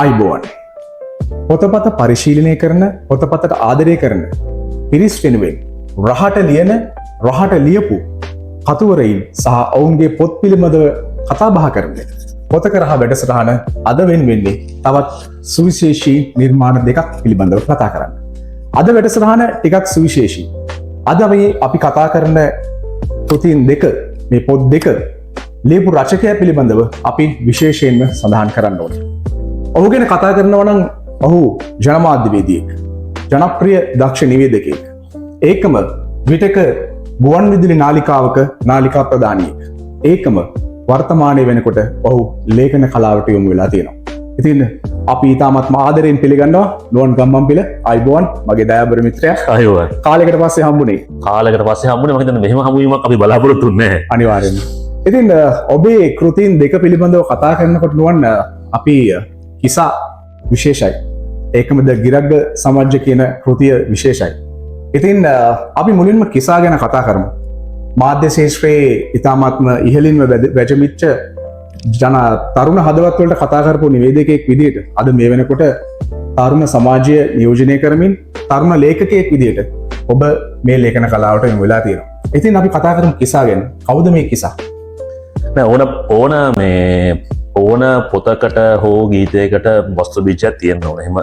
ආයුබෝවන්. පොතපත පරිශීලනය කරන, පොතපතට ආදරය කරන පිරිස් වෙනුවෙන් රහට ලියන, රහට ලියපු කතුවරයින් සහ ඔවුන්ගේ පොත් පිළිබඳව කතා බහ කරන පොතක රහ වැඩසටහන අද වෙන් වෙන්නේ තවත් සුවිශේෂී නිර්මාණ දෙකක් පිළිබඳව කතා කරන්න. අද වැඩසටහන ටිකක් සුවිශේෂී. අද අපි කතා කරන කෘතීන් දෙක, මේ පොත් දෙක ලියපු රචකයා පිළිබඳව අපි විශේෂයෙන්ම සඳහන් කරන්න ඕනේ. ඔහු ගැන කතා කරනවා නම් ඔහු ජනමාධ්‍යවේදියෙක්. ජනප්‍රිය දක්ෂ නිවේදකයෙක්. ඒකම විටක ගුවන් විදුලි නාලිකාවක නාලිකා ප්‍රධානියෙක්. ඒකම වර්තමානය වෙනකොට ඔහු ලේඛන කලාවට යොමු වෙලා තියෙනවා. ඉතින් අපි ඉතාමත්ම ආදරයෙන් පිළිගන්නවා නුවන් ගම්මන්පිල. ආයුබෝවන් මගේ දයාබර මිත්‍රයා. ආයුබෝවන්. කාලෙකට පස්සේ හම්බුනේ. කාලෙකට පස්සේ හම්බුනේ. මම හිතන්නේ මෙහෙම හමුවීමක් අපි බලාපොරොත්තු වෙන්නේ නැහැ. අනිවාර්යෙන්ම. ඉතින් ඔබේ කෘතීන් දෙක පිළිබඳව කතා කරනකොට නුවන්, අපි කිසා විශේෂයි. ඒකම ද ගිරග්ග සමජ්ජ කියන කෘතිය විශේෂයි. ඉතින් අපි මුලින්ම කිසා ගැන කතා කරමු. මාධ්‍ය ක්ෂේත්‍රයේ ඉතාමත්ම ඉහළින්ම වැජමිච්ච ජන තරුණ හදවත් වලට කතා කරපු නිවේදකයෙක් විදියට අද මේ වෙනකොට තරුණ සමාජය නියෝජනය කරමින් තරුණ ලේඛකයෙක් විදියට ඔබ මේ ලේඛන කලාවට යොමු වෙලා තියෙනවා. ඉතින් අපි කතා කරමු කිසා ගැන. කවුද මේ කිසා? නෑ, ඕන ඕන මේ ඕන පොතකට හෝ ගීතයකට වස්තු බීජයක් තියෙන්න ඕන. එහෙම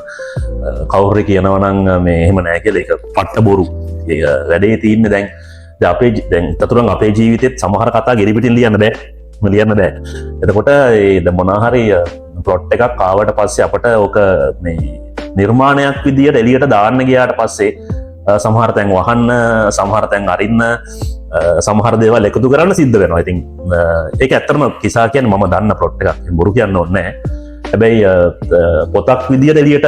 කවුරු හරි කියනවා නම් මේ එහෙම නෑ කියලා, ඒක පට්ට බොරු. ඒක වැඩේ තියෙන්නේ දැන් දැන් අපේ දැන් තතුරන් අපේ ජීවිතෙත් සමහර කතා ගෙරිපිටින් ලියන්න බෑ. එහෙම ලියන්න බෑ. එතකොට ඒ දැන් මොනවා හරි ප්ලොට් එකක් ආවට පස්සේ අපට ඕක මේ නිර්මාණයක් විදියට එළියට දාන්න ගියාට පස්සේ සමහර තැන් වහන්න, සමහර තැන් අරින්න, සමහර දේවල් එකතු කරන්න සිද්ධ වෙනවා. ඉතින් ඒක ඇත්තටම කිසා කියන්නේ මම දන්න ප්ලොට් එකක්. බොරු කියන්න ඕනේ නෑ. හැබැයි පොතක් විදියට එළියට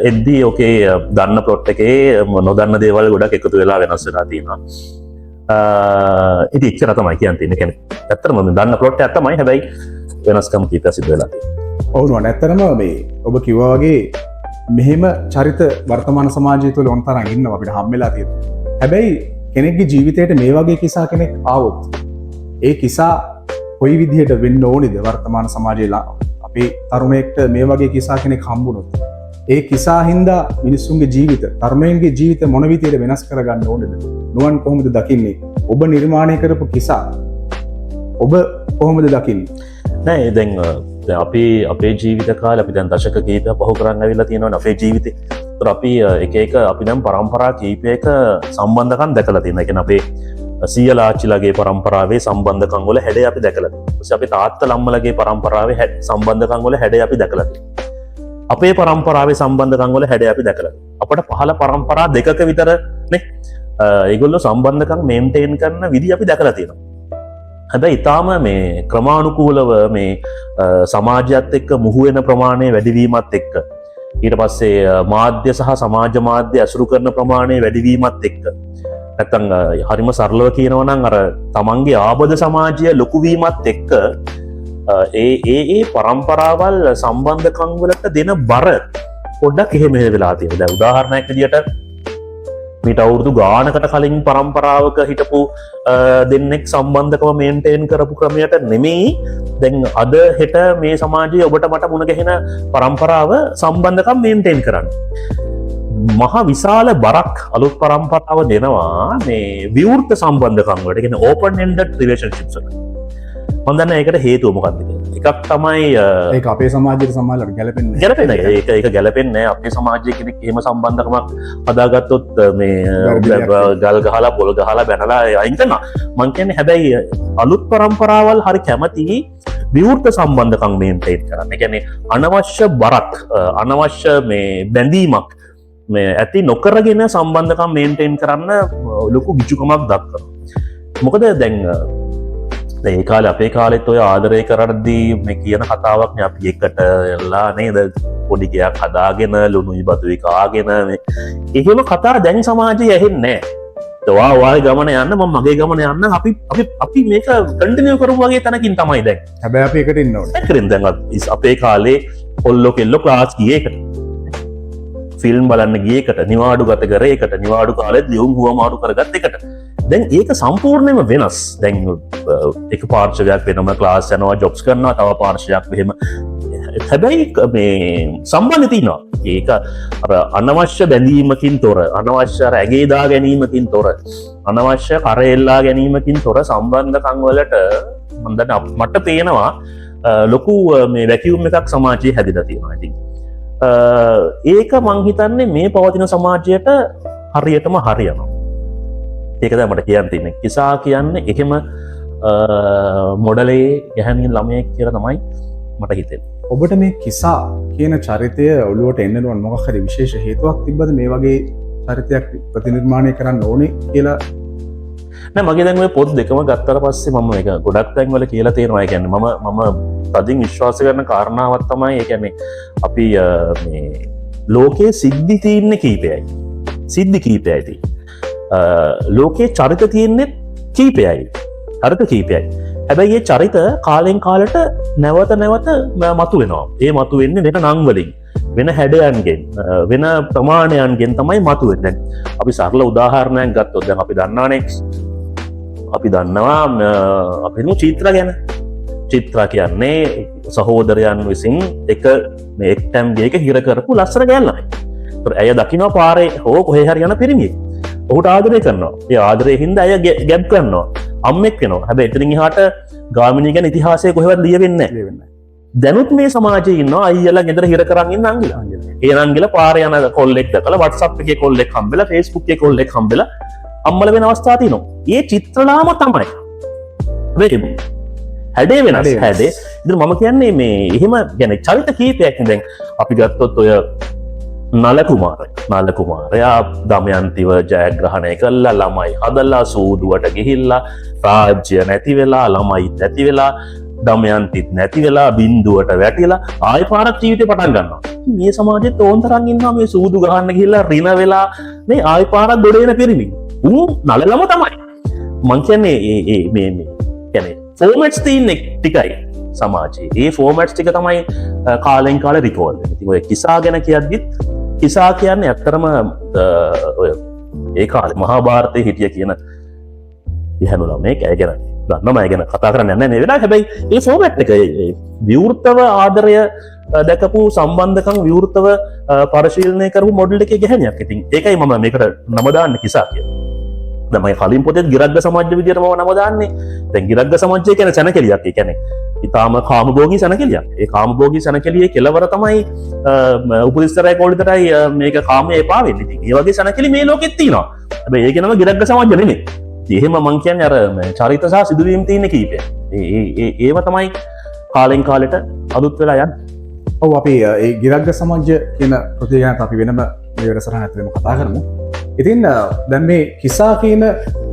එද්දී ඕකේ දන්න ප්ලොට් එකේ නොදන්න දේවල් ගොඩක් එකතු වෙලා වෙනස් වෙලා තියෙනවා. ඉතින් එච්චර තමයි කියන්න තියෙන්නේ. කියන්නේ ඇත්තටම මම දන්න ප්ලොට් එකක් තමයි. හැබැයි වෙනස්කම් කීපයක් සිද්ධ වෙලා තියෙනවා. ඔව් නුවන්, ඇත්තටම මේ ඔබ කිව්වා වගේ මෙහෙම චරිත වර්තමාන සමාජය තුළ ඕන තරම් ඉන්නවා, අපිට හම් වෙලා තියෙනවා. හැබැයි කෙනෙක්ගේ ජීවිතයට මේ වගේ කිසා කෙනෙක් ආවොත් ඒ කිසා කොයි විදිහට වෙන්න ඕනේද? වර්තමාන සමාජයේ අපේ තරුණයෙක්ට මේ වගේ කිසා කෙනෙක් හම්බුනොත් ඒ කිසා හින්දා මිනිස්සුන්ගේ ජීවිත, තරුණයන්ගේ ජීවිත මොන විදිහට වෙනස් කරගන්න ඕනේද? නුවන් කොහොමද දකින්නේ? ඔබ නිර්මාණය කරපු කිසා ඔබ කොහොමද දකින්නේ? නෑ, දැන් අපි අපේ ජීවිත කාලේ අපි දැන් දශක කීපයක් පහු කරන් ඇවිල්ලා තියෙනවනේ අපේ ජීවිතේ. ඒතර අපි එක එක අපි දැන් පරම්පරා කීපයක සම්බන්ධකම් දැකලා තියෙනවා. ඒ කියන්නේ අපේ සීයලා ආච්චිලාගේ පරම්පරාවේ සම්බන්ධකම් වල හැඩය අපි දැකලා තියෙනවා. ඊපස්සේ අපේ තාත්තලා අම්මලාගේ පරම්පරාවේ සම්බන්ධකම් වල හැඩය අපි දැකලා තියෙනවා. අපේ පරම්පරාවේ සම්බන්ධකම් වල හැඩය අපි දැකලා තියෙනවා. අපට පහළ පරම්පරා දෙකක විතර නේ ඒගොල්ලෝ සම්බන්ධකම් මේන්ටේන් කරන විදි අපි දැකලා තියෙනවා. හැබැයි ඉතාම මේ ක්‍රමානුකූලව මේ සමාජයත් එක්ක මුහු වෙන ප්‍රමාණය වැඩිවීමත් එක්ක, ඊට පස්සේ මාධ්‍ය සහ සමාජ මාධ්‍ය ඇසුරු කරන ප්‍රමාණය වැඩිවීමත් එක්ක, නැත්තම් හරිම සරලව කියනවා නම් අර තමන්ගේ ආබද සමාජය ලොකු වීමත් එක්ක ඒ ඒ ඒ පරම්පරාවල් සම්බන්ධකම් වලට දෙන බර පොඩ්ඩක් එහෙ මෙහෙ වෙලා තියෙනවා. දැන් උදාහරණයක් විදියට මීට අවුරුදු ගානකට කලින් පරම්පරාවක හිටපු දෙන්නෙක් සම්බන්ධකම මේන්ටේන් කරපු ක්‍රමයට නෙමෙයි දැන් අද හෙට මේ සමාජයේ ඔබට මට මුණ ගැහෙන පරම්පරාව සම්බන්ධකම් මේන්ටේන් කරන්න. මහ විශාල බරක් අලුත් පරම්පරාව දෙනවා මේ විවෘත සම්බන්ධකම් වලට. ඒ කියන්නේ ඕපන් එන්ඩඩ් රිලේෂන්ෂිප්ස් වලට. මම දන්නේ ඒකට හේතුව මොකක්ද කියලා. එකක් තමයි ඒක අපේ සමාජයට සමහරවිට ගැලපෙන්නේ නැහැ. ගැලපෙන්නේ නැහැ. ඒක ඒක ගැලපෙන්නේ නැහැ. අපේ සමාජයේ කෙනෙක් එහෙම සම්බන්ධකමක් හදාගත්තොත් මේ වැරදි දෙයක්. ගල් ගහලා පොල් ගහලා බැනලා අයින් කරනවා. මං කියන්නේ හැබැයි අලුත් පරම්පරාවල් හරි කැමති විවෘත සම්බන්ධකම් මේන්ටේන් කරන්න. ඒ කියන්නේ අනවශ්‍ය බරක්, අනවශ්‍ය මේ බැඳීමක් මේ ඇති නොකරගෙන සම්බන්ධකම් මේන්ටේන් කරන්න ලොකු ගිජුකමක් දක්වනවා. මොකද දැන් දැන් ඒ කාලේ අපේ කාලෙත් ඔය ආදරය කරද්දී මේ කියන කතාවක් නේ, අපි එකට වෙලා නේද පොඩි ගෙයක් හදාගෙන ලුණුයි බතුයි කාගෙන. මේ එහෙම කතා දැන් සමාජයේ ඇහෙන්නේ නැහැ. ඔයා ඔයාගේ ගමන යන්න, මම මගේ ගමන යන්න, අපි අපි අපි මේක කන්ටිනියු කරමු වගේ තැනකින් තමයි දැන්. හැබැයි අපි එකට ඉන්න ඕනේ. කරෙන් දැන් අපේ කාලේ කොල්ලෝ කෙල්ලෝ ක්ලාස් ගියේ එකට, ෆිල්ම් බලන්න ගිය එකට, නිවාඩු ගත කරේ එකට, නිවාඩු කාලෙත් ලියුම් හුවමාරු කරගත් එකට. දැන් ඒක සම්පූර්ණයෙන්ම වෙනස්. දැන් එක පාර්ශවයක් වෙනම ක්ලාස් යනවා, ජොබ්ස් කරනවා, තව පාර්ශවයක් මෙහෙම. හැබැයි මේ සම්බන්ධ තියෙනවා. ඒක අර අනවශ්‍ය බැඳීමකින් තොර, අනවශ්‍ය අර ඇගේ දා ගැනීමකින් තොර, අනවශ්‍ය කරෙල්ලා ගැනීමකින් තොර සම්බන්ධකම් වලට මම දන්නේ මට පේනවා ලොකු මේ වැකියුම් එකක් සමාජයේ හැදිලා තියෙනවා. ඉතින් ඒක මං හිතන්නේ මේ පවතින සමාජයට හරියටම හරියනවා. ඒක තමයි මට කියන්න තියෙන්නේ. කිසා කියන්නේ එහෙම මොඩලේ ගැහැණි ළමයෙක් කියලා තමයි මට හිතෙන්නේ. ඔබට මේ කිසා කියන චරිතය ඔළුවට එන්න ඕන මොකක් හරි විශේෂ හේතුවක් තිබ්බද මේ වගේ චරිතයක් ප්‍රතිනිර්මාණය කරන්න ඕනේ කියලා? නෑ, මගේ දැන් ඔය පොත් දෙකම ගත්තට පස්සේ මම මේක ගොඩක් තැන්වල කියලා තියෙනවා. ඒ කියන්නේ මම තදින් විශ්වාස කරන කාරණාවක් තමයි, ඒ කියන්නේ අපි මේ ලෝකයේ සිද්ධි තියෙන්නේ කීපයයි. සිද්ධි කීපයයි තියෙන්නේ. ලෝකයේ චරිත තියෙන්නේ කීපයයි. චරිත කීපයයි. හැබැයි ඒ චරිත කාලෙන් කාලට නැවත නැවත මතු වෙනවා. ඒ මතු වෙන්නේ වෙන නම් වලින්, වෙන හැඩයන්ගෙන්, වෙන ප්‍රමාණයන්ගෙන් තමයි මතු වෙන්නේ. දැන් අපි සරල උදාහරණයක් ගත්තොත්, දැන් අපි දන්නවනේ, අපි දන්නවා අපි හිතමු චිත්‍ර ගැන. චිත්‍රා කියන්නේ සහෝදරයන් විසින් එක මේ එක්ටැම් ගෙයක හිර කරපු ලස්සන ගෑනු ළමයි. ඒතර ඇය දකිනවා පාරේ හෝ කොහේ හරි යන පිරිමියෙක්. ඔහුට ආදරය කරනවා. ඒ ආදරය හින්දා ඇය ගැබ් කරනවා. අම්මෙක් වෙනවා. හැබැයි එතනින් එහාට ගාමිණී ගැන ඉතිහාසය කොහෙවත් ලියවෙන්නේ නැහැ. ලියවෙන්නේ නැහැ. දැනුත් මේ සමාජයේ ඉන්නවා අයියලා ගෙදර හිර කරන් ඉන්න අංගිලා. අංගිලා. ඒ නංගිලා පාරේ යන කොල්ලෙක් දැකලා, WhatsApp එකේ කොල්ලෙක් හම්බෙලා, Facebook එකේ කොල්ලෙක් හම්බෙලා අම්මල වෙන අවස්ථා තියෙනවා. ඒ චිත්‍රලාම තමයි. හැබැයි හැඩේ වෙනස්. හැඩේ වෙනස්. හැඩේ. ඉතින් මම කියන්නේ මේ එහෙම ගැන චරිත කීපයක් නේ. දැන් අපි ගත්තොත් ඔය නල කුමාරය. නල කුමාරයා දමයන්තිව ජයග්‍රහණය කළා, ළමයි හදලා සූදුවට ගිහිල්ලා රාජ්‍ය නැති වෙලා, ළමයිත් නැති වෙලා, දමයන්තිත් නැති වෙලා, බින්දුවට වැටිලා ආයෙ පාරක් ජීවිතේ පටන් ගන්නවා. මේ සමාජෙත් ඕන් තරම් ඉන්නවා මේ සූදු ගහන්න ගිහිල්ලා රින වෙලා මේ ආයෙ පාරක් ගොඩ එන පිරිමි. උන් නලලම තමයි. මං කියන්නේ ඒ ඒ මේ මේ කියන්නේ ෆෝමැට්ස් තියෙන්නේ ටිකයි සමාජයේ. ඒ ෆෝමැට්ස් ටික තමයි කාලෙන් කාලෙ රිකෝල් වෙන්නේ. ඉතින් ඔය කිසා ගැන කියද්දිත් කිසා කියන්නේ ඇත්තටම ඔය ඒ කාලේ මහා භාරතයේ හිටිය කියන ගැහැණු ළමයෙක්. ඇය ගැන දන්නවා, මම ගැන කතා කරන්න යන්නේ නැහැ මේ වෙලාවේ. හැබැයි ඒ ෆෝමැට් එක, ඒ විවෘතව ආදරය දැකපු සම්බන්ධකම් විවෘතව පරිශීලනය කරපු මොඩල් එකේ ගැහැණියක්. ඉතින් ඒකයි මම මේකට නම දාන්නේ කිසා කියලා. දැන් මම කලින් පොතේත් ගිරග්ග සමජ්ජ විදියට මම නම දාන්නේ. දැන් ගිරග්ග සමජ්ජය කියන්නේ සැනකෙලියක්. ඒ කියන්නේ ඉතාම කාමභෝගී සැනකෙලියක්. ඒ කාමභෝගී සැනකෙලියේ කෙලවර තමයි උපතිස්සරයි කෝලිතරයි මේක කාමයේ එපා වෙන්නේ. ඉතින් ඒ වගේ සැනකෙලි මේ ලෝකෙත් තියෙනවා. හැබැයි ඒක නම ගිරග්ග සමජ්ජ නෙමෙයි. ඉතින් එහෙම මං කියන්නේ අර මේ චරිත සහ සිදුවීම් තියෙන කීපය. ඒ ඒ ඒ ඒව තමයි කාලෙන් කාලෙට අලුත් වෙලා යන්නේ. ඔව්, අපි ඒ ගිරග්ග සමජ්ජ කියන කෘතිය ගැන අපි වෙනම මේ වැඩසටහන ඇතුළේම කතා කරමු. ඉතින් දැන් මේ කිසා කියන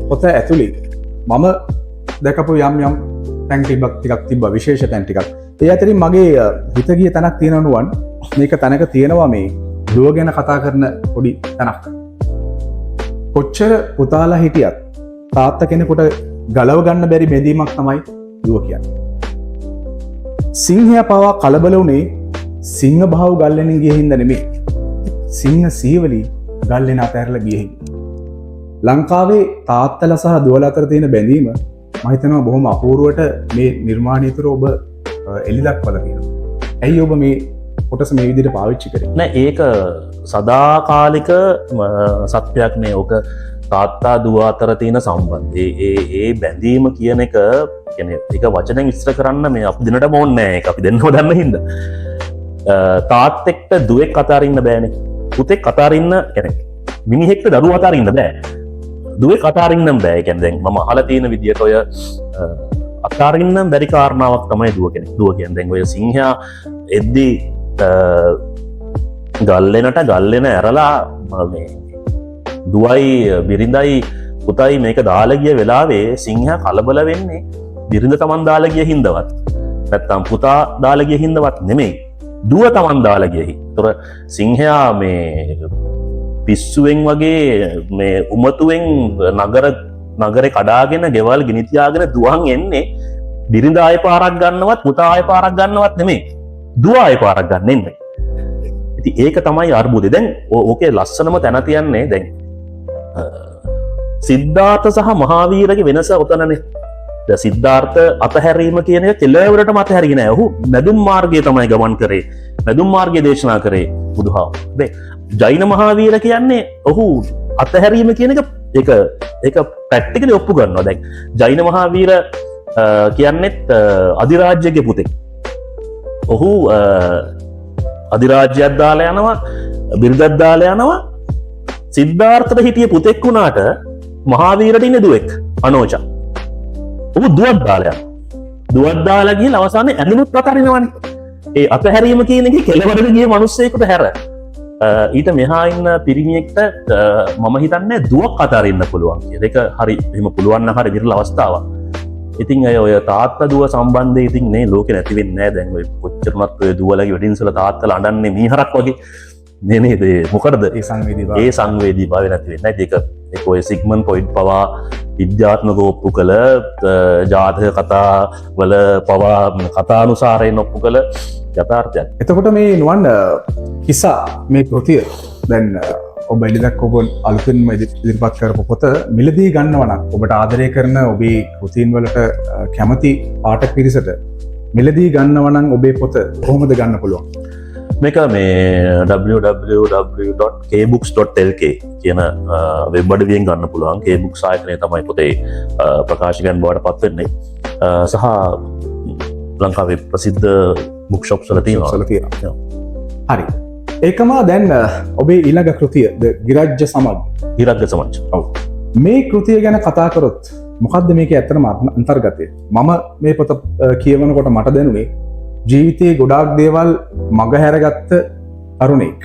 පොත ඇතුලේ මම දැකපු යම් යම් තැන් ටිකක් තිබ්බා, විශේෂ තැන් ටිකක්. ඒ අතරින් මගේ හිත ගිය තැනක් තියෙනවා නුවන්. මේක තැනක තියෙනවා මේ දුව ගැන කතා කරන පොඩි තැනක්. කොච්චර පුතාලා හිටියත් තාත්තා කෙනෙකුට ගලව ගන්න බැරි බැඳීමක් තමයි දුව කියන්නේ. සිංහයා පවා කලබල වුණේ සිංහ බහුව ගල්ලෙනින් ගිය හින්දා නෙමෙයි. සිංහ සීවලි ගල්ලෙන අතහැරලා ගිය හින්දා. ලංකාවේ තාත්තලා සහ දුවලා අතර තියෙන බැඳීම මම හිතනවා බොහොම අපූර්වට මේ නිර්මාණය තුළ ඔබ එලි දක්වලා තියෙනවා. ඇයි ඔබ මේ කොටස මේ විදිහට පාවිච්චි කරේ? නෑ, ඒක සදාකාලික සත්‍යයක් නේ. ඕක තාත්තා දුව අතර තියෙන සම්බන්ධය. ඒ ඒ ඒ බැඳීම කියන එක කියන්නේ ඒක වචනෙන් විස්තර කරන්න මේ අපි දෙන්නටම ඕනේ නෑ. ඒක අපි දෙන්නම දන්න හින්දා. තාත්තෙක්ට දුවෙක් අතාරින්න බෑනේ. පුතෙක් අතාරින්න කියන්නේ මිනිහෙක්ට දරුවෝ අතාරින්න බෑ. දුවෙක් අතාරින්නම් බෑ. ඒ කියන්නේ දැන් මම අහලා තියෙන විදියට ඔය අතාරින්නම් බැරි කාරණාවක් තමයි දුව කෙනෙක්. දුව කියන්නේ දැන් ඔය සිංහයා එද්දි ගල්ලෙනට ගල්ලෙන ඇරලා මේ දුවයි බිරිඳයි පුතයි මේක දාලා ගිය වෙලාවේ සිංහයා කලබල වෙන්නේ බිරිඳ තමන් දාලා ගිය හින්දවත් නැත්තම් පුතා දාලා ගිය හින්දවත් නෙමෙයි, දුව තමන් දාලා ගිය හින්දා. ඒතර සිංහයා මේ පිස්සුවෙන් වගේ මේ උමතුවෙන් නගරේ කඩාගෙන ගෙවල් ගිනි තියාගෙන දුවන් එන්නේ බිරිඳ ආය පාරක් ගන්නවත් පුතා ආය පාරක් ගන්නවත් නෙමෙයි, දුව ආය පාරක් ගන්න එන්නේ. ඉතින් ඒක තමයි අර්බුදේ. දැන් ඕකේ ලස්සනම තැන තියන්නේ දැන් සිද්ධාර්ථ සහ මහාවීරගේ වෙනස ඔතනනේ. දැන් සිද්ධාර්ථ අතහැරීම කියන එක කෙලවරටම අතහැරියේ නෑ. ඔහු මැදුම් මාර්ගය තමයි ගමන් කරේ. මැදුම් මාර්ගය දේශනා කරේ බුදුහාමුදුරුවෝ. හැබැයි ජෛන මහාවීර කියන්නේ ඔහු අතහැරීම කියන එක ඒක ඒක ප්‍රැක්ටිකලි ඔප්පු කරනවා. දැන් ජෛන මහාවීර කියන්නෙත් අධිරාජ්‍යගේ පුතෙක්. ඔහු අධිරාජ්‍යයක් දාලා යනවා, බිරිඳක් දාලා යනවා. සිද්ධාර්ථට හිටිය පුතෙක් වුණාට මහාවීරට ඉන්නේ දුවෙක්, අනෝජා. ඔහු දුවක් දාලා යනවා. දුවක් දාලා ගිහලා අවසානයේ ඇඳුමුත් අතහරිනවනේ. ඒ අතහැරීම කියන එකේ කෙලවරට ගිය මිනිස්සෙකුට හැර ඊට මෙහා ඉන්න පිරිමියෙක්ට මම හිතන්නේ දුවක් අතහරින්න පුළුවන් කියලා. ඒක හරි එහෙම පුළුවන් නම් හරි විරල අවස්ථාවක්. ඉතින් අය ඔය තාත්තා දුව සම්බන්ධය ඉතින් නේ ලෝකේ නැති වෙන්නේ නෑ. දැන් ඔය කොච්චර වුණත් ඔය දුවලගේ වෙඩින්ස් වල තාත්තලා අඬන්නේ මීහරක් වගේ නේ නේද? ඒ මොකටද? ඒ සංවේදී භාවය. ඒ සංවේදී භාවය නැති වෙන්නේ නෑ. ඒක ඒක ඔය සිග්මන්ඩ් ෆ්‍රොයිඩ් පවා විද්‍යාත්මකව ඔප්පු කළ ජාතක කතා වල පවා කතානුසාරයෙන් ඔප්පු කළ යථාර්ථයක්. එතකොට මේ නුවන් කිසා මේ කෘතිය දැන් ඔබ එළි දක්වපු අලුතින්ම ඉදිරිපත් කරපු පොත මිලදී ගන්නවා නම් ඔබට ආදරය කරන ඔබේ කෘතීන් වලට කැමති පාඨක පිරිසට මිලදී ගන්නවා නම් ඔබේ පොත කොහොමද ගන්න පුළුවන්? මේක මේ www.kbooks.lk කියන වෙබ් අඩවියෙන් ගන්න පුළුවන්. Kbooks ආයතනය තමයි පොතේ ප්‍රකාශකයන් බවට පත් වෙන්නේ. සහ ලංකාවේ ප්‍රසිද්ධ බුක් ෂොප්ස් වල තියෙනවා. වල තියෙනවා. හරි. ඒකම දැන් ඔබේ ඊළඟ කෘතිය ද ගිරජ්‍ය සමග. ගිරග්ග සමජ්. ඔව්. මේ කෘතිය ගැන කතා කරොත් මොකද්ද මේකේ ඇත්තටම අන්තර්ගතය? මම මේ පොත කියවනකොට මට දැනුනේ ජීවිතයේ ගොඩාක් දේවල් මගහැරගත්ත තරුණයෙක්.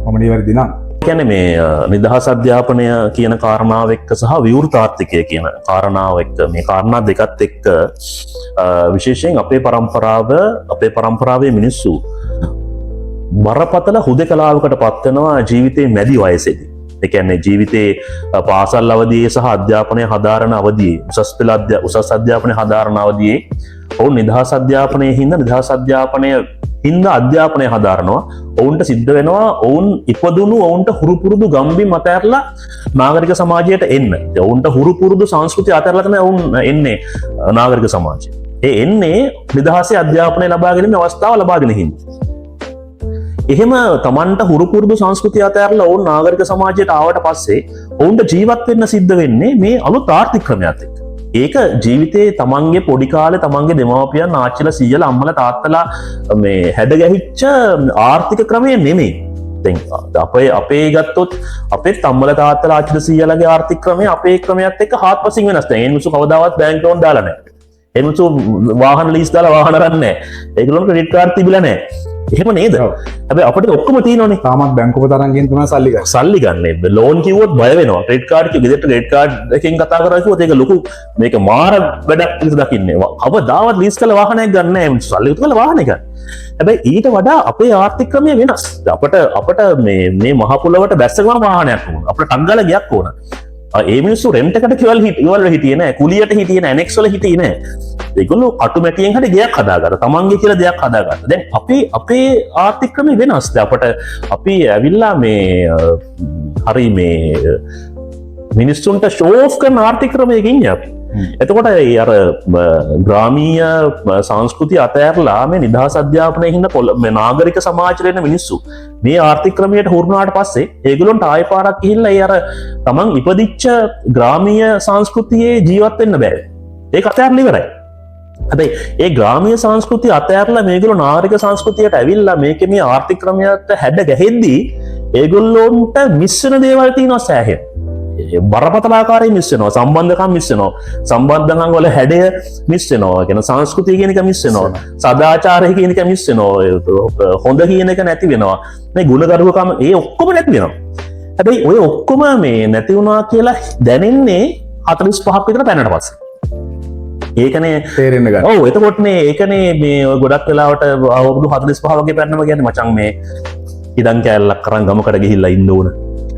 මම නිවැරදි නම්. කියන්නේ මේ නිදහස් අධ්‍යාපනය කියන කාරණාව එක්ක සහ විවෘත ආර්ථිකය කියන කාරණාව එක්ක මේ කාරණා දෙකත් එක්ක විශේෂයෙන් අපේ පරම්පරාවේ මිනිස්සු බරපතල හුදෙකලාවකට පත්වෙනවා ජීවිතේ මැදි වයසේදී. ඒ කියන්නේ ජීවිතේ පාසල් අවදියේ සහ අධ්‍යාපනය හදාරන අවදියේ උසස් පෙළ උසස් අධ්‍යාපනය හදාරන අවදියේ ඔවුන් නිදහස් අධ්‍යාපනයේ හින්දා නිදහස් අධ්‍යාපනය හින්දා අධ්‍යාපනය හදාරනවා. ඔවුන්ට සිද්ධ වෙනවා ඔවුන් ඉපදුණු ඔවුන්ට හුරු පුරුදු ගම්බිම් අතහැරලා නාගරික සමාජයට එන්න. ඉතින් ඔවුන්ට හුරු පුරුදු සංස්කෘතිය අතහැරලා තමයි ඔවුන් එන්නේ නාගරික සමාජයට. ඒ එන්නේ නිදහසේ අධ්‍යාපනය ලබා ගැනීමේ අවස්ථාව ලබා දෙන හින්දා. එහෙම තමන්ට හුරු පුරුදු සංස්කෘතිය අතහැරලා ඔවුන් නාගරික සමාජයට ආවට පස්සේ ඔවුන්ට ජීවත් වෙන්න සිද්ධ වෙන්නේ මේ අලුත් ආර්ථික ක්‍රමයක් එක්ක. ඒක ජීවිතේ තමන්ගේ පොඩි කාලේ තමන්ගේ දෙමාපියන් ආච්චිලා සීයලා අම්මලා තාත්තලා මේ හැඩ ගැහිච්ච ආර්ථික ක්‍රමය නෙමෙයි. දැන් අපේ ගත්තොත් අපේත් අම්මලා තාත්තලා ආච්චිලා සීයලාගේ ආර්ථික ක්‍රමය අපේ ක්‍රමයත් එක්ක හාත්පසින් වෙනස්. දැන් ඒ මිනිස්සු කවදාවත් බැංක් ලෝන් දාලා නැහැ. ඒ මිනිස්සු වාහන ලීස් දාලා වාහන අරන් නැහැ. ඒගොල්ලෝ ක්‍රෙඩිට් කාඩ් තිබිලා නැහැ. එහෙම නේද? ඔව්. හැබැයි අපිට ඔක්කොම තියෙනවනේ. තාමත් බැංකුව තරංගෙන් තමයි සල්ලි ගන්න. සල්ලි ගන්න. ලෝන් කිව්වොත් බය වෙනවා. ක්‍රෙඩිට් කාඩ් කිව්ව ගෙදරට ක්‍රෙඩිට් කාඩ් එකෙන් කතා කරා කිව්වොත් ඒක ලොකු මේක මාර වැඩක් විදිහට දකින්නේ. කවදාවත් ලීස් කරලා වාහනයක් ගන්න නෑ. මිනිස්සු සල්ලි එකතු කරලා වාහනයක් ගන්න. හැබැයි ඊට වඩා අපේ ආර්ථික ක්‍රමය වෙනස්. අපට අපට මේ මේ මහ පොළවට බැස්ස ගමන් වාහනයක් ඕන. අපට ටක් ගාලා ගෙයක් ඕන. ඒ මිනිස්සු රෙන්ට් එකට ගෙවල් ගෙවල් වල හිටියේ නෑ. කුලියට හිටියේ නෑ. ඇනෙක්ස් වල හිටියේ නෑ. ඒගොල්ලෝ කටු මැටියෙන් හරි ගෙයක් හදාගත්තා. තමන්ගේ කියලා දෙයක් හදාගත්තා. දැන් අපේ ආර්ථික ක්‍රමය වෙනස්. දැන් අපි ඇවිල්ලා මේ හරි මේ මිනිස්සුන්ට ෂෝ ඔෆ් කරන ආර්ථික ක්‍රමයක ඉන්නේ අපි. එතකොට ඒ අර ග්‍රාමීය සංස්කෘතිය අතෑරලා මේ නිදහස් අධ්‍යාපනය හින්දා මේ නාගරික සමාජයට එන මිනිස්සු මේ ආර්ථික ක්‍රමයට හුරු වුණාට පස්සේ ඒගොල්ලන්ට ආයෙ පාරක් ගිහිල්ලා ඒ අර තමන් ඉපදිච්ච ග්‍රාමීය සංස්කෘතියේ ජීවත් වෙන්න බෑ. ඒක අතෑරලා ඉවරයි. හැබැයි ඒ ග්‍රාමීය සංස්කෘතිය අතෑරලා මේගොල්ලෝ නාගරික සංස්කෘතියට ඇවිල්ලා මේකේ මේ ආර්ථික ක්‍රමයට හැඩ ගැහෙද්දී ඒගොල්ලොන්ට මිස් වෙන දේවල් තියෙනවා සෑහෙන. ඒ බරපතල ආකාරයෙන් මිස් වෙනවා. සම්බන්ධකම් මිස් වෙනවා. සම්බන්ධකම් වල හැඩය මිස් වෙනවා. ඒ කියන්නේ සංස්කෘතිය කියන එක මිස් වෙනවා. සදාචාරය කියන එක මිස් වෙනවා. හොඳ කියන එක නැති වෙනවා. මේ ගුණගරුකම ඒ ඔක්කොම නැති වෙනවා. හැබැයි ඔය ඔක්කොම මේ නැති වුණා කියලා දැනෙන්නේ 45ක් විතර පැනට පස්සේ. ඒකනේ තේරෙන්න ගන්න. ඔව්, එතකොටනේ ඒකනේ මේ ඔය ගොඩක් වෙලාවට අවුරුදු 45 වගේ පැන්නම කියන්නේ මචං මේ ඉඩම් කෑල්ලක් අරන් ගමකට ගිහිල්ලා ඉන්න ඕන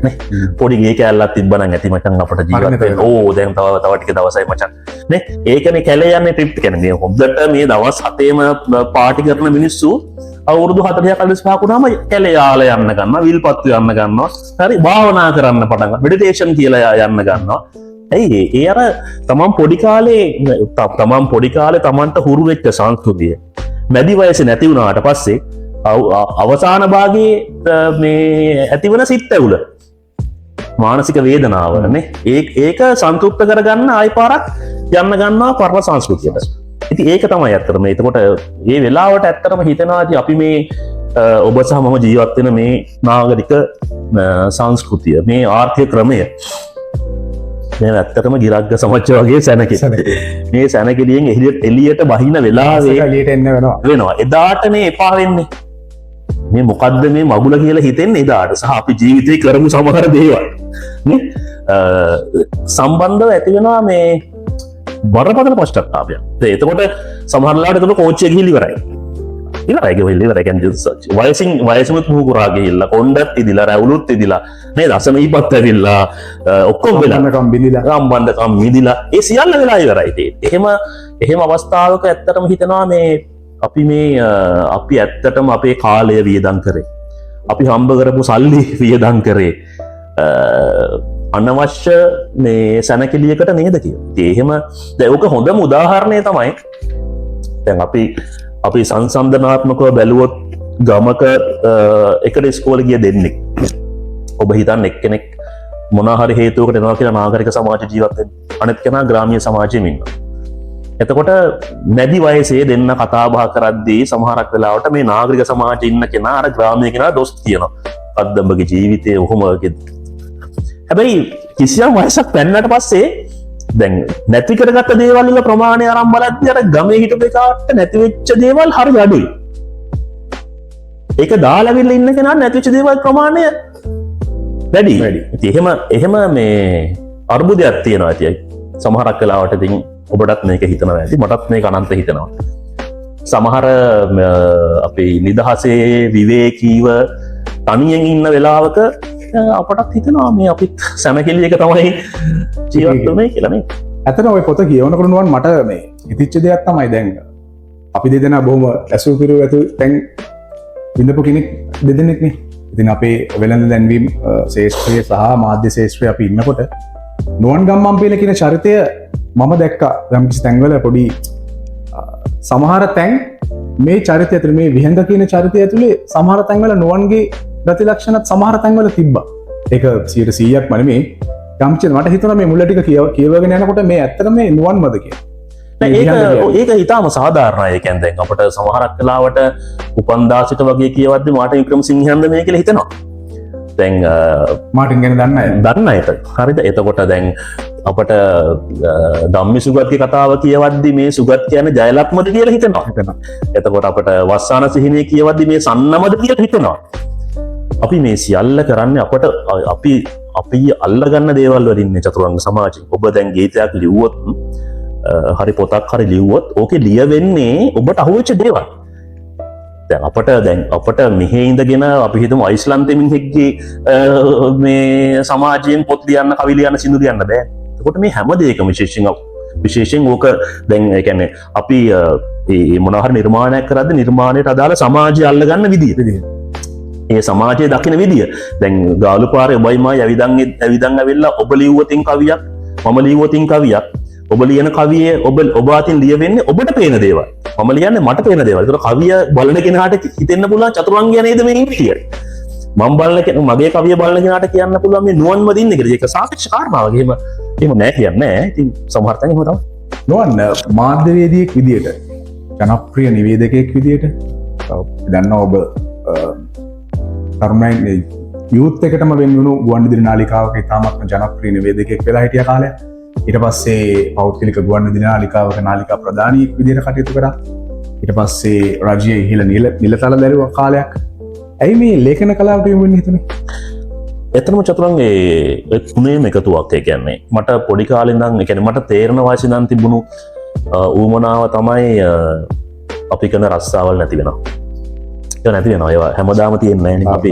නේ. පොඩි ගේ කෑල්ලක් තිබ්බනම් ඇති මචං අපට ජීවත් පරිණත වෙන්න. වෙලා. ඕ දැන් තව ටික දවසයි මචං නේ. ඒකනේ කැලේ යන්නේ ට්‍රිප් කියන්නේ මේ හොඳට මේ දවස් හතේම පාටි කරන මිනිස්සු අවුරුදු 40 45 වුණාම කැලේ යාලා යන්න ගන්නවා, විල්පත්තු යන්න ගන්නවා, හරි භාවනා කරන්න පටන් ගන්නවා, මෙඩිටේෂන් කියලා යන්න ගන්නවා. ඇයි ඒ අර තමන් පොඩි කාලේ තමන් පොඩි කාලේ තමන්ට හුරු වෙච්ච සංස්කෘතිය මැදි වයසේ නැති වුණාට පස්සේ අවසාන භාගයේ මේ ඇතිවන සිත් ඇවුල, මානසික වේදනාව නේ, ඒක සන්තුෂ්ත කරගන්න ආයි පාරක් යන්න ගන්නවා පරණ සංස්කෘතියට. ඉතින් ඒක තමයි ඇත්තටම. එතකොට මේ වෙලාවට ඇත්තටම හිතෙනවා ඉතින් අපි මේ ඔබ සහ මම ජීවත් වෙන මේ නාගරික සංස්කෘතිය, මේ ආර්ථික ක්‍රමය මේ ඇත්තටම ගිරග්ග සමච්ච වගේ සැනකෙ. මේ සැනකෙලියෙන් එළියට බහින වෙලාවේ එළියට එන්න වෙනවා. වෙනවා. එදාට මේ එපා වෙන්නේ. මේ මොකද්ද මේ මගුල කියලා හිතෙන්නේ එදාට. සහ අපි ජීවිතේ කරමු සමහර දේවල් නේ සම්බන්ධව ඇති වෙනවා මේ බරපතල පශ්චාත්තාපයක්. එතකොට සමහර වෙලාවට එතකොට කෝච්චිය ගිහිල්ලා ඉවරයි. ඉවරයි ගිහිල්ලා ඉවරයි. කියන්නේ වයසුමුත් මුහු කුරා ගිහිල්ලා, කොණ්ඩත් ඉදිලා, රැවුලුත් ඉදිලා, නේද? අසනීපත් ඇවිල්ලා, ඔක්කොම වෙලා. සම්බන්ධකම් බිඳිලා. සම්බන්ධකම් මිදිලා, ඒ සියල්ල වෙලා ඉවරයි. ඉතින් එහෙම අවස්ථාවක ඇත්තටම හිතනවා මේ අපි මේ අපි ඇත්තටම අපේ කාලය වියදම් කරේ. අපි හම්බ කරපු සල්ලි වියදම් කරේ. අනවශ්‍ය මේ සැනකෙලියකට නේද කියලා. ඉතින් එහෙම දැන් ඕක හොඳම උදාහරණය තමයි දැන් අපි සංසන්දනාත්මකව බැලුවොත් ගමක එකට ඉස්කෝලේ ගිය දෙන්නෙක්. ඔබ හිතන්න එක්කෙනෙක් මොන හරි හේතුවකට එනවා කියලා නාගරික සමාජ ජීවත් වෙන්න. අනිත් කෙනා ග්‍රාමීය සමාජයෙම ඉන්නවා. එතකොට මැදි වයසේ දෙන්න කතා බහ කරද්දී සමහරක් වෙලාවට මේ නාගරික සමාජයේ ඉන්න කෙනා අර ග්‍රාමීය කෙනා දොස් කියනවා. මොකද්ද උඹගේ ජීවිතේ ඔහොම හැබැයි කිසියම් වයසක් පැන්නට පස්සේ දැන් නැති කරගත්ත දේවල් වල ප්‍රමාණය අරන් බලද්දී අර ගමේ හිටපු එකාට නැති වෙච්ච දේවල් හරි අඩුයි. ඒක දාලා ඇවිල්ලා ඉන්න කෙනා නැති වෙච්ච දේවල් ප්‍රමාණය වැඩි. වැඩි. ඉතින් එහෙම මේ අර්බුදයක් තියෙනවා ඉතින්. සමහරක් වෙලාවට ඉතින් ඔබටත් මේක හිතනවා ඇති, මටත් මේක අනන්ත හිතෙනවා. සමහර අපේ නිදහසේ විවේකීව තනියෙන් ඉන්න වෙලාවක අපටත් හිතෙනවා මේ අපිත් සැනකෙලි එක තමයි ජීවත් වුනේ කියලා නේ. ඇත්තටම ඔය පොත කියවනකොට නුවන් මට මේ හිතිච්ච දෙයක් තමයි දැන් අපි දෙදෙනා බොහොම ඇසුරු පිරු ඇතු තැන් විඳපු කෙනෙක් දෙදෙනෙක් නේ. ඉතින් අපේ වෙළඳ දැන්වීම් ක්ෂේත්‍රයේ සහ මාධ්‍ය ක්ෂේත්‍රයේ අපි ඉන්නකොට නුවන් ගම්මන්පිල කියන චරිතය මම දැක්කා යම්කිසි තැන්වල පොඩි සමහර තැන් මේ චරිතය ඇතුළේ මේ විහඟ කියන චරිතය ඇතුලේ සමහර තැන්වල නුවන්ගේ ගති ලක්ෂණත් සමහර තැන්වල තිබ්බා. ඒක 100%ක්ම නෙමෙයි. යම්කිසි මට හිතුණා මේ මුල ටික කියවගෙන යනකොට මේ ඇත්තටම මේ නුවන්මද කියලා. නෑ, මේ විහඟ කියන්නේ. ඒක ඉතාම සාධාරණයි. ඒ කියන්නේ දැන් අපට සමහරක් වෙලාවට උපන්දා සිට වගේ කියවද්දි මාටින් වික්‍රමසිංහයන්ද මේ කියලා හිතෙනවා. දැන් මාටින් ගැන දන්න අය. දන්න අයට. හරිද? එතකොට දැන් අපට ධම්මි සුගත්ගේ කතාව කියවද්දි මේ සුගත් කියන්නේ ජයලත්මද කියලා හිතෙනවා. හිතෙනවා. එතකොට අපට වස්සාන සිහිනය කියවද්දි මේ සන්නමද කියලා හිතෙනවා. අපි මේ සියල්ල කරන්නේ අපට අපි අල්ලගන්න දේවල් වලින් නේ චතුරංග සමාජයෙන්. ඔබ දැන් ගීතයක් ලිව්වොත් හරි පොතක් හරි ලිව්වොත් ඕකේ ලියවෙන්නේ ඔබට අහුවෙච්ච දේවල්. දැන් අපට මෙහෙ ඉඳගෙන අපි හිතමු අයිස්ලන්තේ මිනිහෙක්ගේ මේ සමාජයෙන් පොත් ලියන්න, කවි ලියන්න, සින්දු ලියන්න බෑ. එතකොට මේ හැම දෙයකම විශේෂයෙන් ඕක දැන් ඒ කියන්නේ අපි ඒ මොනවා හරි නිර්මාණයක් කරද්දී නිර්මාණයට අදාළ සමාජය අල්ලගන්න විදිය. විදිය. ඒ සමාජය දකින විදිය. දැන් ගාලු පාරේ ඔබයි මායි ඇවිදන් ඇවිල්ලා ඔබ ලිව්වොතින් කවියක්, මම ලිව්වොතින් කවියක්, ඔබ ලියන කවියේ ඔබ අතින් ලියවෙන්නේ ඔබට පේන දේවල්. මම ලියන්නේ මට පේන දේවල්. ඒතර කවිය බලන කෙනාට හිතෙන්න පුළුවන් චතුරංගය නේද මේ ඉන්නේ කියලා. මම බලන කෙනා මගේ කවිය බලන කෙනාට කියන්න පුළුවන් මේ නුවන්මද ඉන්නේ කියලා. ඒක සාපේක්ෂ කාරණාවක්. එහෙම නෑ කියන්නේ නෑ. ඉතින් සමහර තැන් එහෙම තමයි. නුවන් මාධ්‍යවේදියෙක් විදියට, ජනප්‍රිය නිවේදකයෙක් විදියට, ඔව්, දන්නවා ඔබ තරුණයින් මේ යූත් එකටම වෙන් වුණු ගුවන්විදුලි නාලිකාවක ඉතාමත්ම ජනප්‍රිය නිවේදකයෙක් වෙලා හිටිය කාලයක්. ඊට පස්සේ පෞද්ගලික ගුවන්විදුලි නාලිකාවක නාලිකා ප්‍රධානියෙක් විදියට කටයුතු කරා. ඊට පස්සේ රජයේ ඉහළ නිලතල දැරුව කාලයක්. ඇයි මේ ලේඛන කලාවට යොමු වෙන්න හිතුනේ? එතනම චතුරංග ඒ තුනේම එකතුවක්. ඒ කියන්නේ මට පොඩි කාලේ ඉඳන්, ඒ කියන්නේ මට තේරෙන වයසේ ඉඳන් තිබුණු ඌමනාව තමයි අපි කරන රස්සාවල් නැති වෙනවා. ඒවා නැති වෙනවා. ඒවා හැමදාම තියෙන්නේ නැහැ නේ. අපි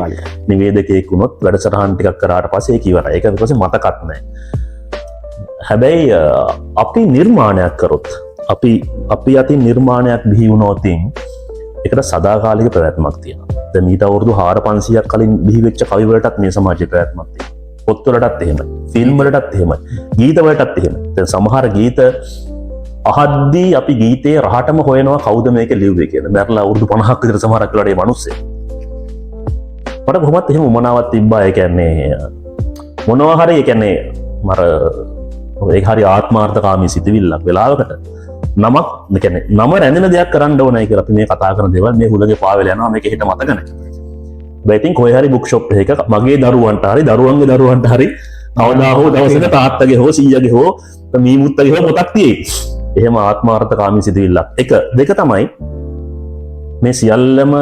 නිවේදකයෙක් වුණොත් වැඩසටහන් ටිකක් කරාට පස්සේ ඒක ඉවරයි. ඒක ඊට පස්සේ මතකත් නැහැ. හැබැයි අපි නිර්මාණයක් කරොත්, අපි අතින් නිර්මාණයක් බිහි වුණොත් ඒකට සදාකාලික පැවැත්මක් තියෙනවා. දැන් මීට අවුරුදු 4500ක් කලින් බිහි වෙච්ච කවි වලටත් මේ සමාජයේ පැවැත්මක් තියෙනවා. පොත්වලටත් එහෙමයි, ෆිල්ම් වලටත් එහෙමයි, ගීත වලටත් එහෙමයි. දැන් සමහර ගීත අහද්දී අපි ගීතේ රහටම හොයනවා කවුද මේක ලිව්වේ කියලා. මැරලා අවුරුදු 50ක් විතර සමහරක් වෙලාවට ඒ මිනිස්සෙක්. මට කොහොමත් එහෙම උමනාවක් තිබ්බා. ඒ කියන්නේ මොනවා හරි, ඒ කියන්නේ මර ඒක හරි ආත්මාර්ථකාමී සිතුවිල්ලක් වෙලාවකට. නමක්, ඒ කියන්නේ නම රැඳෙන දෙයක් කරන්න ඕනයි කියලා. අපි මේ කතා කරන දේවල් මේ හුලගේ පාවෙලා යනවා, මේක හෙට මතක නැහැ. හැබැයි ඉතින් කොහේ හරි බුක් ෂොප් එකක මගේ දරුවන්ට හරි දරුවන්ගේ දරුවන්ට හරි කවදා හෝ දවසක තාත්තගේ හෝ සීයාගේ හෝ මීමුත්තගේ හෝ පොතක් තියෙයි. එහෙම ආත්මාර්ථකාමී සිතුවිල්ලක්. එක. දෙක තමයි මේ සියල්ලම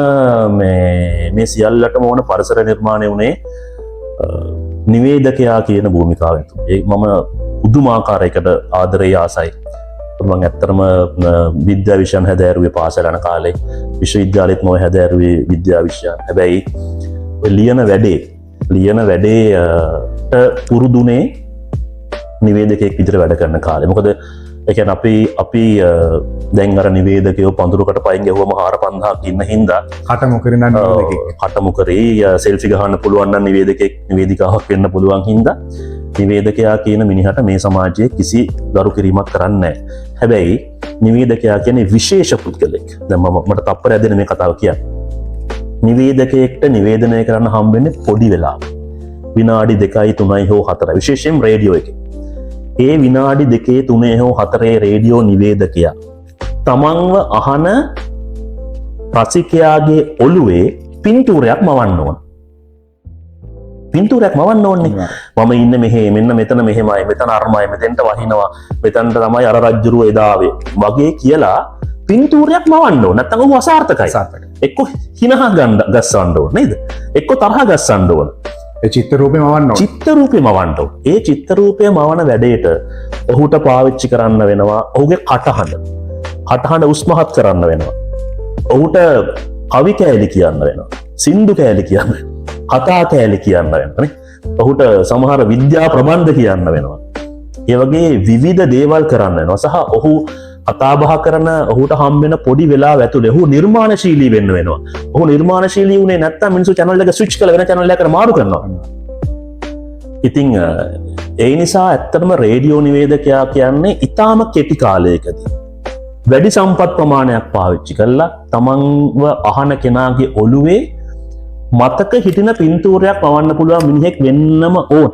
මේ මේ සියල්ලටම ඕන පරිසර නිර්මාණය වුණේ නිවේදකයා කියන භූමිකාව ඇතුළේ. ඒ මම පුදුමාකාරයකට ආදරේ ආසයි. මං ඇත්තටම විද්‍යා විෂයන් හැදෑරුවේ පාසල යන කාලේ. විශ්වවිද්‍යාලෙත් මම හැදෑරුවේ විද්‍යා විෂයන්. හැබැයි ඔය ලියන වැඩේ පුරුදුනේ නිවේදකයෙක් විදිහට වැඩ කරන කාලේ. මොකද ඒ කියන්නේ අපි අපි දැන් අර නිවේදකයෝ පඳුරකට පයින් ගැහුවම 4-5000ක් ඉන්න හින්දා කටමුකරි නම් නිවේදකයෙක්. කටමුකරි සෙල්ෆි ගහන්න පුළුවන් නම් නිවේදකයෙක් නිවේදිකාවක් වෙන්න පුළුවන් හින්දා නිවේදකයා කියන මිනිහට මේ සමාජයේ කිසි ගරු කිරීමක් කරන්නේ නැහැ. හැබැයි නිවේදකයා කියන්නේ විශේෂ පුද්ගලෙක්. දැන් මට තප්පරයක් දෙන්න මේ කතාව කියන්න. නිවේදකයෙක්ට නිවේදනය කරන්න හම්බෙන්නේ පොඩි වෙලාවක්. විනාඩි 2යි 3යි හෝ 4යි, විශේෂයෙන් රේඩියෝ එකේ. ඒ විනාඩි 2 3 හෝ 4 රේඩියෝ නිවේදකයා තමන්ව අහන රසිකයාගේ ඔළුවේ පින්තූරයක් මවන්න ඕන. පින්තූරයක් මවන්න ඕනේ. මම ඉන්නේ මෙහෙ, මෙන්න මෙතන මෙහෙමයි, මෙතන අරමයි, මෙතෙන්ට වහිනවා, මෙතනට තමයි අර රජ්ජුරුව එදා ආවේ වගේ කියලා පින්තූරයක් මවන්න ඕන. නැත්තම් ඔහු අසාර්ථකයි. සාර්ථකයි. එක්ක හිනහ ගන්න ගස්සන්න ඕන නේද? එක්ක තරහ ගස්සන්න ඕන. ඒ චිත්‍ර රූපේ මවන්න ඕන. චිත්‍ර රූපේ මවන්න ඕන. ඒ චිත්‍ර රූපය මවන වැඩේට ඔහුට පාවිච්චි කරන්න වෙනවා ඔහුගේ කටහඬ. කටහඬ උස්මහත් කරන්න වෙනවා. ඔහුට කවි කෑලි කියන්න වෙනවා. සින්දු කෑලි කියන්න වෙනවා. කතා කෑලි කියන්න වෙනවා නේ. ඔහුට සමහර විද්‍යා ප්‍රබන්ධ කියන්න වෙනවා. ඒ වගේ විවිධ දේවල් කරන්න වෙනවා. සහ ඔහු කතා බහ කරන ඔහුට හම්බෙන පොඩි වෙලාව ඇතුලේ ඔහු නිර්මාණශීලී වෙන්න වෙනවා. ඔහු නිර්මාණශීලී වුණේ නැත්නම් මිනිස්සු චැනල් එක ස්විච් කරලා වෙන චැනල් එකකට මාරු කරනවා. ඉතින් ඒ නිසා ඇත්තටම රේඩියෝ නිවේදකයා කියන්නේ ඉතාම කෙටි කාලයකදී වැඩි සම්පත් ප්‍රමාණයක් පාවිච්චි කරලා තමන්ව අහන කෙනාගේ ඔළුවේ මතක හිටින පින්තූරයක් මවන්න පුළුවන් මිනිහෙක් වෙන්නම ඕන.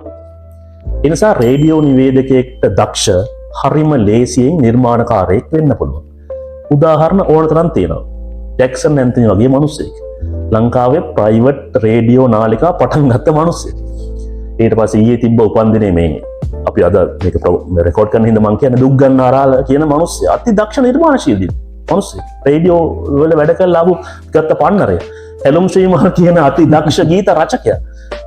ඒ නිසා රේඩියෝ නිවේදකයෙක්ට දක්ෂ හරිම ලේසියෙන් නිර්මාණකාරයෙක් වෙන්න පුළුවන්. උදාහරණ ඕන තරම් තියෙනවා. ජැක්සන් ඇන්තනි වගේ මිනිස්සෙක්. ලංකාවේ ප්‍රයිවට් රේඩියෝ නාලිකා පටන් ගත්ත මිනිස්සෙක්. ඊට පස්සේ ඊයේ තිබ්බ උපන්දිනේ, මේ අපි අද මේක රෙකෝඩ් කරන හින්දා මං කියන්නේ, දුක් ගන්න අරාල කියන මිනිස්සයා අති දක්ෂ නිර්මාණශීලී මිනිස්සෙක්. රේඩියෝ වල වැඩ කරලා ආපු ගත්ත පන්නරය. හෙළුම් ශ්‍රීමල් කියන අති දක්ෂ ගීත රචකයා.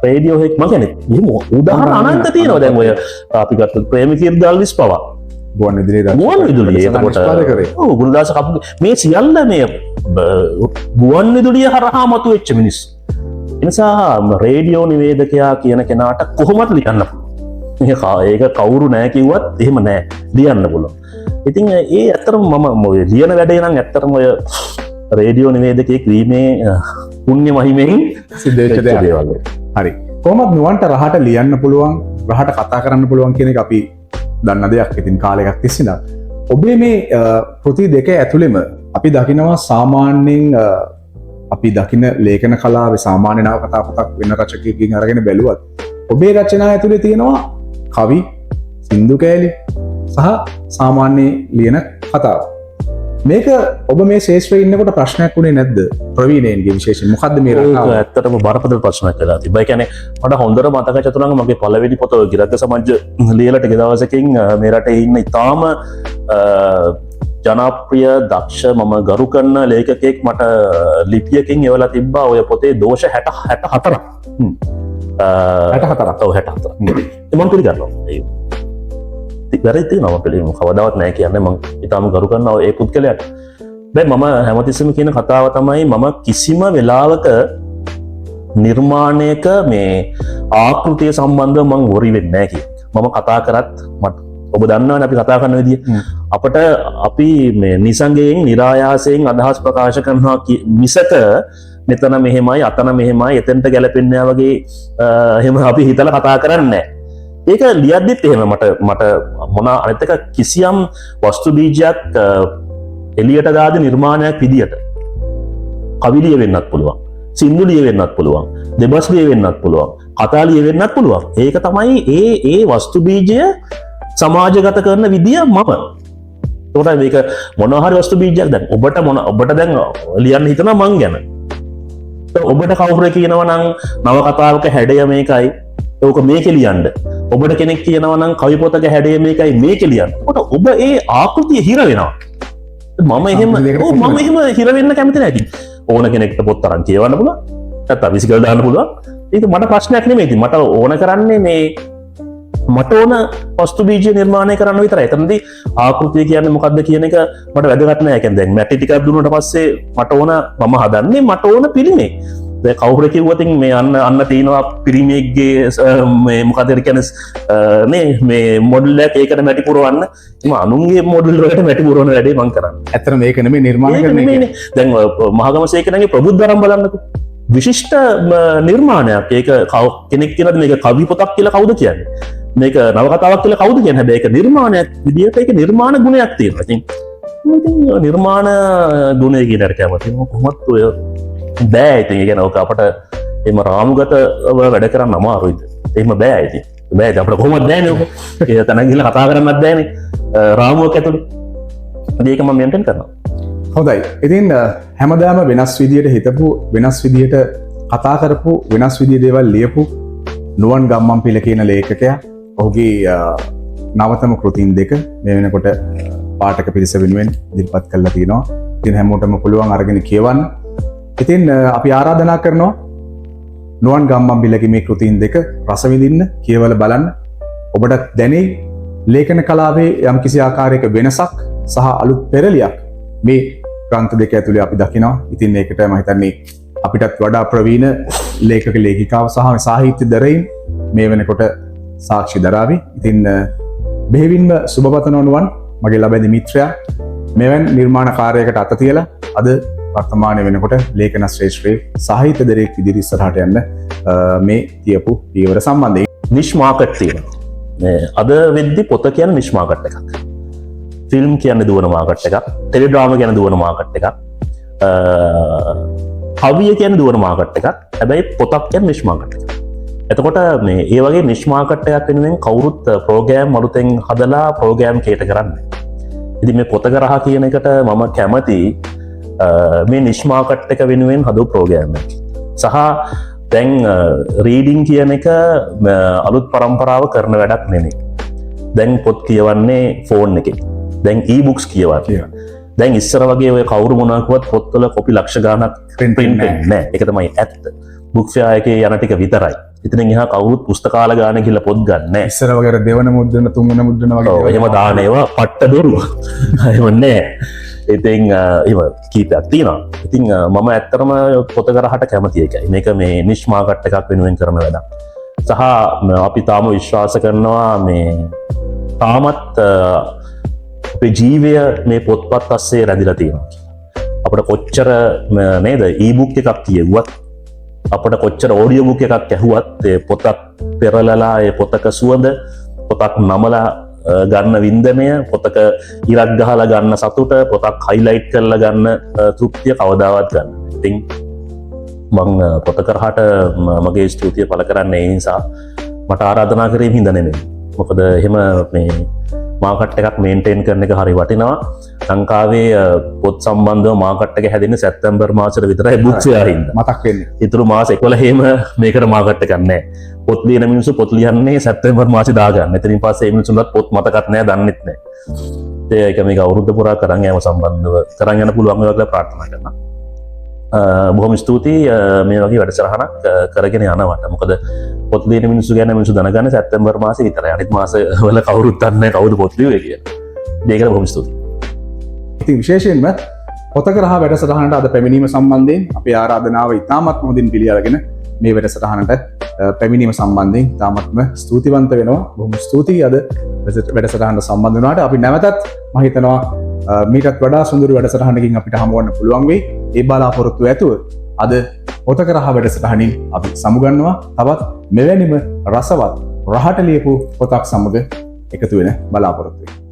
රේඩියෝ එක මං කියන්නේ එහෙම උදාහරණ අනන්ත තියෙනවා. දැන් ඔය අපි ගත්තොත් ප්‍රේමකීර්ති අල්විස් පවා ගුවන් විදුලියේ ගුවන් විදුලියේ එතකොට නිෂ්පාදනය කරේ. ඔව්, ගුණදාස කපුගේ මේ සියල්ල මේ ගුවන් විදුලිය හරහා මතුවෙච්ච මිනිස්සු. ඒ නිසා රේඩියෝ නිවේදකයා කියන කෙනාට කොහොමද ලියන්න පුළුවන්. ඒක කවුරු නෑ කිව්වත් එහෙම නෑ, ලියන්න පුළුවන්. ඉතින් ඒ ඇත්තටම මම ඔය ලියන වැඩේ නම් ඇත්තටම ඔය රේඩියෝ නිවේදකයෙක් වීමේ පුණ්‍ය මහිමෙන් සිද්ධ වෙච්ච වෙච්ච දෙයක්. දේවල්. හරි. කොහොමත් නුවන්ට රහට ලියන්න පුළුවන්, රහට කතා කරන්න පුළුවන් කියන එක අපි දන්න දෙයක්. ඉතින් කාලයකක් තිස්සේ ඉඳන් ඔබේ මේ කෘති දෙක ඇතුළෙම අපි දකිනවා සාමාන්‍යයෙන් අපි දකින ලේඛන කලාවේ සාමාන්‍ය නව කතා පොතක් වෙන රචකයෙක්ගෙන් අරගෙන බැලුවත් ඔබේ රචනා ඇතුලේ තියෙනවා කවි, සින්දු කෑලි සහ සාමාන්‍ය ලියන කතාව. මේක ඔබ මේ ක්ෂේත්‍රයේ ඉන්නකොට ප්‍රශ්නයක් වුණේ නැද්ද? ප්‍රවීණයන්ගේ විශේෂයෙන් මොකද්ද මේ ඒක රටාව? ඇත්තටම බරපතල ප්‍රශ්නයක් වෙලා තිබ්බා. ඒ කියන්නේ මට හොඳට මතකයි චතුරංග, මගේ පළවෙනි පොත ඔය ගිරග්ග සමජ්ජ ලියලා ටික දවසකින් මේ රටේ ඉන්න ඉතාම ජනප්‍රිය දක්ෂ මම ගරු කරන ලේඛකයෙක් මට ලිපියකින් එවලා තිබ්බා ඔය පොතේ දෝෂ 64ක්. 64ක්. ඔව්, 64. ඒ මම පිළිගන්නවා. ඒ වැරදි තියෙනවා, මම පිළිගන්නවා. කවදාවත් නෑ කියන්නේ, මම ඉතාම ගරු කරනවා ඒ පුද්ගලයාට. දැන් මම හැමතිස්සෙම කියන කතාව තමයි මම කිසිම වෙලාවක නිර්මාණයක මේ ආකෘතිය සම්බන්ධව මං වොරි වෙන්නේ නෑ කියන එක. මම කතා කරත් මට ඔබ දන්නවනේ අපි කතා කරන විදිය. අපට අපි මේ නිසංගයෙන් නිරායාසයෙන් අදහස් ප්‍රකාශ කරනවා මිසක මෙතන මෙහෙමයි, අතන මෙහෙමයි, එතෙන්ට ගැලපෙන්නේ නැහැ වගේ එහෙම අපි හිතලා කතා කරන්නේ නැහැ. ඒක ලියද්දිත් එහෙම මට මට මොන අනිත් එක කිසියම් වස්තු බීජයක් එළියට දාද නිර්මාණයක් විදියට කවි ලියවෙන්නත් පුළුවන්, සින්දු ලියවෙන්නත් පුළුවන්, දෙබස් ලියවෙන්නත් පුළුවන්, කතා ලියවෙන්නත් පුළුවන්. ඒක තමයි ඒ ඒ වස්තු බීජය සමාජගත කරන විදිය මම. ඒකට මේක මොනවා හරි වස්තු බීජයක් දැන් ඔබට මොන ඔබට දැන් ලියන්න හිතනවා මං ගැන. ඔබට කවුරු කියනවා නම් නව කතාවක හැඩය මේකයි, ඕක මේකේ ලියන්න. ඔබට කෙනෙක් කියනවා නම් කවි පොතක හැඩය මේකයි, මේකේ ලියන්න. එතකොට ඔබ ඒ ආකෘතිය හිර වෙනවා. මම එහෙම ඔව් මම එහෙම හිර වෙන්න කැමති නෑ ඉතින්. ඕන කෙනෙක්ට පොත් අරන් කියවන්න පුළුවන්. නැත්නම් විසිකල් දාන්න පුළුවන්. ඒක මට ප්‍රශ්නයක් නෙමෙයි ඉතින්. මට ඕන කරන්නේ මේ මට ඕන වස්තු බීජය නිර්මාණය කරන්න විතරයි. එතනදී ආකෘතිය කියන්නේ මොකද්ද කියන එක මට වැදගත් නෑ. ඒ කියන්නේ දැන් මැටි ටිකක් දුන්නාට පස්සේ මට ඕන මම හදන්නේ මට ඕන පිළිමේ. දැන් කවුරු කිව්වොත් මේ අන්න අන්න තියෙනවා පිරිමියෙක්ගේ මේ මොකද ඒ කියන්නේ නේ මේ මොඩල් එකක්, ඒකට මැටි පුරවන්න. ඉතින් අනුන්ගේ මොඩල් වලට මැටි පුරවන වැඩේ මං කරන්නේ. ඇත්තටම මේක නෙමෙයි නිර්මාණය ඒක කරන එක. නෙමෙයිනේ. දැන් මහගම සේකරගේ ප්‍රබුද්ධ අරන් බලන්නකෝ. විශිෂ්ට නිර්මාණයක්. ඒක කෙනෙක් කියනද මේක කවි පොතක් කියලා කවුද කියන්නේ? මේක නවකතාවක් කියලා කවුද කියන්නේ? හැබැයි ඒක නිර්මාණයක් විදියට ඒක නිර්මාණ ගුණයක් තියෙනවා. ඉතින් මම ඉතින් නිර්මාණ ගුණය කියන එකට කැමතියි. මම කොහොමත් ඔය බෑ ඉතින්. ඒ කියන්නේ ඔක අපට එහෙම රාමුගතව වැඩ කරන්න අමාරුයි. එහෙම බෑ ඉතින්. බෑ ඉතින් අපිට කොහොමද බෑනේ ඔක. ඒ තැන ගිහලා කතා කරන්නත් බෑනේ. රාමුවක් ඇතුලේ. ඉතින් ඒක මම මේන්ටේන් කරනවා. හොඳයි. ඉතින් හැමදාම වෙනස් විදියට හිතපු, වෙනස් විදියට කතා කරපු, වෙනස් විදිය දේවල් ලියපු නුවන් ගම්මන්පිල කියන ලේඛකයා ඔහුගේ නවතම කෘතීන් දෙක මේ වෙනකොට පාඨක පිරිස වෙනුවෙන් ඉදිරිපත් කරලා තියෙනවා. ඉතින් හැමෝටම පුළුවන් අරගෙන කියවන්න. ඉතින් අපි ආරාධනා කරනවා නුවන් ගම්මන්පිලගේ මේ කෘතීන් දෙක රස විඳින්න, කියවලා බලන්න. ඔබට දැනේ ලේඛන කලාවේ යම්කිසි ආකාරයක වෙනසක් සහ අලුත් පෙරලියක් මේ ග්‍රන්ථ දෙක ඇතුලේ අපි දකිනවා. ඉතින් ඒකට මම හිතන්නේ අපිටත් වඩා ප්‍රවීණ ලේඛක ලේඛිකාව සහ සාහිත්‍ය දරයින් මේ වෙනකොට සාක්ෂි දරාවි. ඉතින් බෙහෙවින්ම සුබ පතනවා නුවන් මගේ ලබැඳි මිත්‍රයා මෙවන් නිර්මාණ කාර්යයකට අත තියලා අද වර්තමානයේ වෙනකොට ලේඛන ශ්‍රේෂ්ඨයේ සාහිත්‍ය දරයෙක් විදිහට ඉස්සරහට යන්න මේ තියපු පියවර සම්බන්ධයෙන්. නිෂ් මාකට් තියෙනවා. මේ අද වෙද්දි පොත කියන්නේ නිෂ් මාකට් එකක්. ෆිල්ම් කියන්නේ දුවන මාකට් එකක්. ටෙලිඩ්‍රාමා කියන්නේ දුවන මාකට් එකක්. කවිය කියන්නේ දුවන මාකට් එකක්. හැබැයි පොතක් කියන්නේ නිෂ් මාකට් එකක්. එතකොට මේ ඒ වගේ නිෂ් මාකට් එකක් වෙනුවෙන් කවුරුත් ප්‍රෝග්‍රෑම් අලුතෙන් හදලා ප්‍රෝග්‍රෑම් කේට කරන්නේ නැහැ. ඉතින් මේ පොතක රහ කියන එකට මම කැමති මේ නිෂ් මාකට් එක වෙනුවෙන් හදපු ප්‍රෝග්‍රෑම් එක. සහ දැන් රීඩින් කියන එක අලුත් පරම්පරාව කරන වැඩක් නෙමෙයි. දැන් පොත් කියවන්නේ ෆෝන් එකේ. දැන් ඊ-බුක්ස් කියවන්නේ. දැන් ඉස්සර වගේ ඔය කවුරු මොනවා කිව්වත් පොත්වල කොපි ලක්ෂ ගාණක් ප්‍රින්ට් ප්‍රින්ට් නෑ. වෙන්නේ නෑ. ඒක තමයි ඇත්ත. බුක් ෆෙයාර් එකේ යන ටික විතරයි. ඉතින් එහා කවුරුත් පුස්තකාල ගාන ගිහලා පොත් ගන්න නෑ. ඉස්සර වගේ අර දෙවන මුද්‍රණ තුන්වන මුද්‍රණ වගේ ඔව්, දේවල් එහෙම දාන ඒවා පට්ට බොරු. එහෙම නෑ. ඉතින් එහෙම කීපයක් තියෙනවා. ඉතින් මම ඇත්තටම පොත කරහට කැමති ඒකයි. මේක මේ නිෂ් මාකට් එකක් වෙනුවෙන් කරන වැඩක්. සහ අපි තාම විශ්වාස කරනවා මේ තාමත් අපේ ජීවය මේ පොත්පත් අස්සේ රැඳිලා තියෙනවා කියලා. අපිට කොච්චර නේද ඊ-බුක් එකක් කියවුවත්, අපිට කොච්චර ඔඩියෝ බුක් එකක් ඇහුවත්, ඒ පොතක් පෙරලලා ඒ පොතක සුවඳ, පොතක් නමලා ගන්න වින්දනය, පොතක ඉරක් ගහලා ගන්න සතුට, පොතක් හයිලයිට් කරලා ගන්න තෘප්තිය කවදාවත් ගන්න. ඉතින් මං පොත කරහට මගේ ස්තුතිය පළ කරන්නේ ඒ නිසා, මට ආරාධනා කිරීම හින්දා නෙමෙයි. මොකද එහෙම මේ මාකට් එකක් මේන්ටේන් කරන එක හරි වටිනවා. ලංකාවේ පොත් සම්බන්ධව මාකට් එක හැදෙන්නේ සැප්තැම්බර් මාසෙට විතරයි බුක් ෆෙයාර් හින්දා. මතක් වෙන්නේ. ඉතුරු මාස 11ෙම මේකට මාකට් එකක් නැහැ. පොත් ලියන මිනිස්සු පොත් ලියන්නේ සැප්තැම්බර් මාසේ දාගන්න. එතනින් පස්සේ ඒ මිනිස්සුන්ටත් පොත් මතකත් නැහැ, දන්නෙත් නැහැ. ඉතින් ඒක මේක අවුරුද්ද පුරා කරන් යාම සම්බන්ධව කරන් යන්න පුළුවන් වේවා කියලා ප්‍රාර්ථනා කරනවා. බොහොම ස්තුතියි මේ වගේ වැඩසටහනක් කරගෙන යනවට. මොකද පොත් ලියන මිනිස්සු ගැන මිනිස්සු දැනගන්නේ සැප්තැම්බර් මාසේ විතරයි. අනිත් මාස වල කවුරුත් දන්නේ නැහැ කවුද පොත් ලියුවේ කියලා. ඉතින් ඒකට බොහොම ස්තුතියි. ඉතින් විශේෂයෙන්ම පොතක රහ වැඩසටහනට අද පැමිණීම සම්බන්ධයෙන් අපේ ආරාධනාව ඉතාමත්ම හොඳින් පිළි අරගෙන මේ වැඩසටහනට පැමිණීම සම්බන්ධයෙන් ඉතාමත්ම ස්තුතිවන්ත වෙනවා. බොහොම ස්තුතියි අද වැඩසටහනට සම්බන්ධ වුණාට. අපි නැවතත් මම හිතනවා මීටත් වඩා සුන්දර වැඩසටහනකින් අපිට හමු වෙන්න පුළුවන් වෙයි. ඒ බලාපොරොත්තුව ඇතුව අද පොතක රහ වැඩසටහනින් අපි සමුගන්නවා. තවත් මෙවැනිම රසවත් රහට ලියපු පොතක් සමග එකතු වෙන බලාපොරොත්තු වෙනවා.